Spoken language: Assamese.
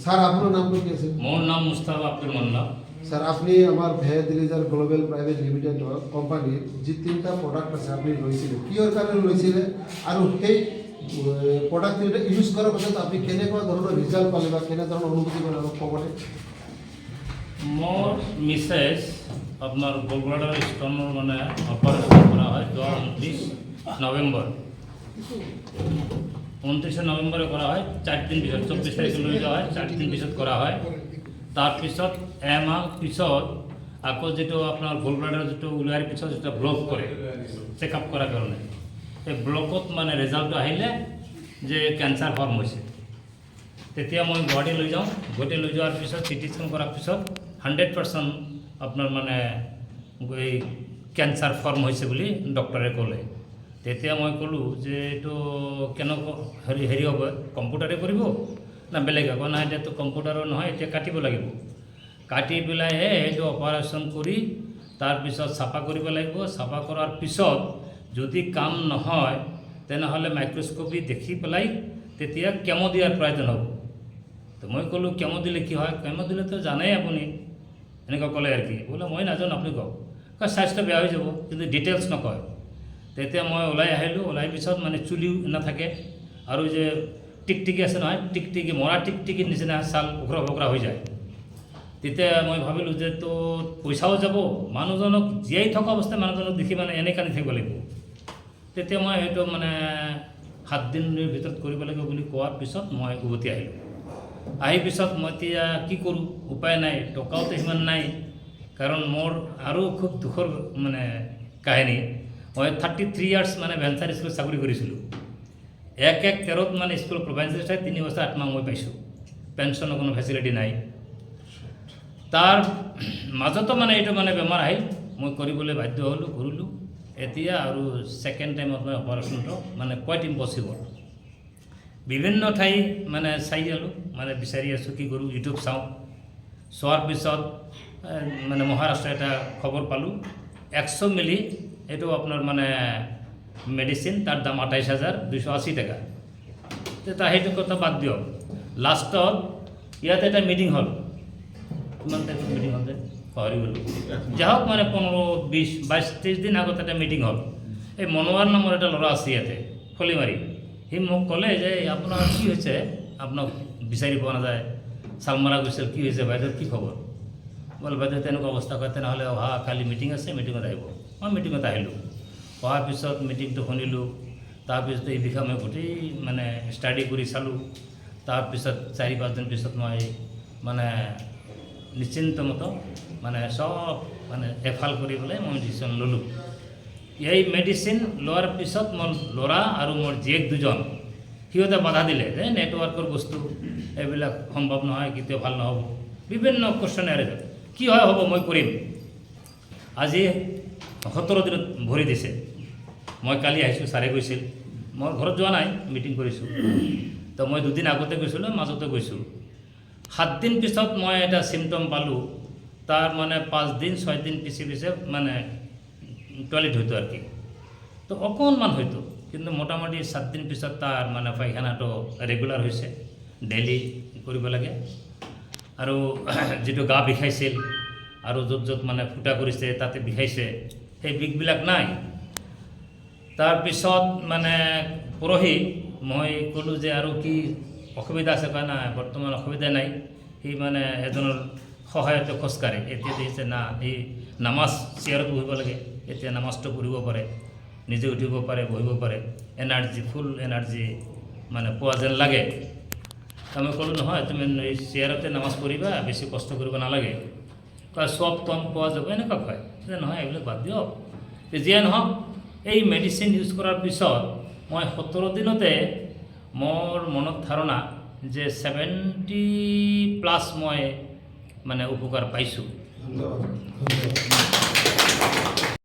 ছাৰ, আপোনাৰ নামটো কি আছিল? মোৰ নাম মুস্তাফা আব্দুল মান্না। ছাৰ, আপুনি আমাৰ ভেদিলিজাৰ গ্ল'বেল প্ৰাইভেট লিমিটেডৰ কোম্পানীৰ যি তিনিটা প্ৰডাক্ট আছে, আপুনি লৈছিলে, কিহৰ কাৰণে লৈছিলে আৰু সেই প্ৰডাক্ট তিনিটা ইউজ কৰাৰ পাছত আপুনি কেনেকুৱা ধৰণৰ ৰিজাল্ট পালে বা কেনেধৰণৰ অনুভূতি পালে, অলপ ক'বনে? মোৰ মিছেছ আপোনাৰ গলব্লাডাৰ ষ্ট'নৰ মানে অপাৰেশ্যন কৰা হয় যোৱা 29 নৱেম্বৰ। 29 নৱেম্বৰে কৰা হয়। 4 দিন পিছত, 24 তাৰিখে লৈ যোৱা হয়, 4 দিন পিছত কৰা হয়। তাৰপিছত এমাহ পিছত আকৌ যিটো আপোনাৰ গলব্লাডাৰ যিটো ওলোৱাৰ পিছত যিটো ব্লক কৰে চেক আপ কৰাৰ কাৰণে, সেই ব্লকত মানে ৰেজাল্টটো আহিলে যে কেঞ্চাৰ ফৰ্ম হৈছে। তেতিয়া মই গুৱাহাটী লৈ যাওঁ। গুৱাহাটী লৈ যোৱাৰ পিছত চিটি স্কেন কৰাৰ পিছত 100% আপোনাৰ মানে এই কেঞ্চাৰ ফৰ্ম হৈছে বুলি ডক্টৰে ক'লে। তেতিয়া মই ক'লোঁ যে এইটো কেনেকুৱা হেৰি হেৰি হ'ব, কম্পিউটাৰে কৰিব না বেলেগ হ'ব? নাই, এতিয়াতো কম্পিউটাৰো নহয়, এতিয়া কাটিব লাগিব। কাটি পেলাইহে সেইটো অপাৰেশ্যন কৰি তাৰপিছত চাফা কৰিব লাগিব। চাফা কৰাৰ পিছত যদি কাম নহয়, তেনেহ'লে মাইক্ৰস্কপি দেখি পেলাই তেতিয়া কেমো দিয়াৰ প্ৰয়োজন হ'ব। তো মই ক'লোঁ, কেমো দিলে কি হয়? কেমো দিলেতো জানেই আপুনি, এনেকুৱা ক'লে আৰু কি বোলে, মই নাজানো, আপুনি কওক। কয়, স্বাস্থ্য বেয়া হৈ যাব, কিন্তু ডিটেইলছ নকয়। তেতিয়া মই ওলাই আহিলোঁ। ওলাই পিছত মানে চুলিও নাথাকে আৰু যে টিকটিকি আছে নহয়, টিকটিকি মৰা টিকটিকিৰ নিচিনা ছাল ওখৰা ফকৰা হৈ যায়। তেতিয়া মই ভাবিলোঁ যে তো পইচাও যাব, মানুহজনক জীয়াই থকা অৱস্থাত মানুহজনক দেখি মানে এনেই কান্দি থাকিব লাগিব। তেতিয়া মই সেইটো মানে 7 দিনৰ ভিতৰত কৰিব লাগিব বুলি কোৱাৰ পিছত মই উভতি আহিলোঁ। আহি পিছত মই এতিয়া কি কৰোঁ, উপায় নাই, টকাওতো সিমান নাই। কাৰণ মোৰ আৰু খুব দুখৰ মানে কাহিনী, মই 33 ইয়াৰ্ছ মানে ভেঞ্চাৰ স্কুলত চাকৰি কৰিছিলোঁ। 1/1/13ত মানে স্কুল প্ৰভাইঞ্চেল 3 বছৰ 8 মাহ মই পাইছোঁ। পেঞ্চনৰ কোনো ফেচিলিটি নাই। তাৰ মাজতো মানে এইটো মানে বেমাৰ আহিল, মই কৰিবলৈ বাধ্য হ'লোঁ, কৰিলোঁ। এতিয়া আৰু ছেকেণ্ড টাইমত মই অপাৰেশ্যনটো মানে কোৱাইট ইম্পচিবল। বিভিন্ন ঠাই মানে চাই গ'লোঁ, মানে বিচাৰি আছোঁ, কি কৰোঁ, ইউটিউব চাওঁ। চোৱাৰ পিছত মানে মহাৰাষ্ট্ৰ এটা খবৰ পালোঁ, 100 মিলি এইটো আপোনাৰ মানে মেডিচিন, তাৰ দাম 28,280 টকা। তেতিয়া সেইটো কথা বাদ দিয়ক। লাষ্টত ইয়াতে এটা মিটিং হ'ল। কিমান তাৰিখত মিটিং হ'ল যে পাহৰি গ'লোঁ। যা হওক, মানে 15, 20, 22, 23 দিন আগত এটা মিটিং হ'ল। এই মনোৱাৰ নামৰ এটা ল'ৰা আছে ইয়াতে ফলিমাৰি, সি মোক ক'লে যে আপোনাৰ কি হৈছে, আপোনাক বিচাৰি পোৱা নাযায়, চালমাৰা গৈছিল, কি হৈছে, বাইদেউৰ কি খবৰ? বোলে, বাইদেউ তেনেকুৱা অৱস্থা। কয়, তেনেহ'লে অহা কালি মিটিং আছে, মিটিঙত আহিব। মই মিটিঙত আহিলোঁ। অহাৰ পিছত মিটিংটো শুনিলোঁ। তাৰপিছত এই বিষয়ে মই গোটেই মানে ষ্টাডি কৰি চালোঁ। তাৰপিছত 4-5 দিন পিছত মই মানে নিশ্চিন্ত মতো মানে চব মানে এফাল কৰি পেলাই মই ডিচিশ্যন ল'লোঁ। এই মেডিচিন লোৱাৰ পিছত মোৰ ল'ৰা আৰু মোৰ জীয়েক দুজন, সিহঁতে বাধা দিলে যে নেটৱৰ্কৰ বস্তু এইবিলাক সম্ভৱ নহয়, কেতিয়াও ভাল নহ'ব, বিভিন্ন কুৱেশ্যন এৰে। কি হয় হ'ব, মই কৰিম। আজি 17 দিনত ভৰি দিছে। মই কালি আহিছোঁ, ছাৰে গৈছিল। মই ঘৰত যোৱা নাই, মিটিং কৰিছোঁ। তো মই দুদিন আগতে গৈছিলোঁ, মাজতে গৈছোঁ। 7 দিন পিছত মই এটা চিমটম পালোঁ। তাৰ মানে 5 দিন 6 দিন পিছে পিছে মানে টয়লেট হয়তো আৰু কি, তো অকণমান হয়তো, কিন্তু মোটামুটি 7 দিন পিছত তাৰ মানে পায়খানাটো ৰেগুলাৰ হৈছে, ডেইলি কৰিব লাগে। আৰু যিটো গা বিষাইছিল আৰু য'ত য'ত মানে ফুটা কৰিছে তাতে বিষাইছে, সেই বিষবিলাক নাই। তাৰপিছত মানে পৰহি মই ক'লোঁ যে আৰু কি অসুবিধা আছে? কয়, নাই, বৰ্তমান অসুবিধা নাই। সি মানে এজনৰ সহায়তে খোজকাঢ়ে। এতিয়া দেখিছে না, সি নামাজ চেয়াৰত বহিব লাগে, এতিয়া নামাজটো পঢ়িব পাৰে, নিজে উঠিব পাৰে, বহিব পাৰে। এনাৰ্জি, ফুল এনাৰ্জি মানে পোৱা যেন লাগে। মই ক'লোঁ, নহয়, তুমি এই চেয়াৰতে নামাজ পঢ়িবা, বেছি কষ্ট কৰিব নালাগে। কয়, চব কম পোৱা যাব, এনেকুৱা কয় যে নহয়, এইবিলাক বাদ দিয়ক। যিয়ে নহওক, এই মেডিচিন ইউজ কৰাৰ পিছত মই 17 দিনতে মোৰ মনত ধাৰণা যে 70+ মই মানে উপকাৰ পাইছোঁ। ধন্যবাদ, ধন্যবাদ।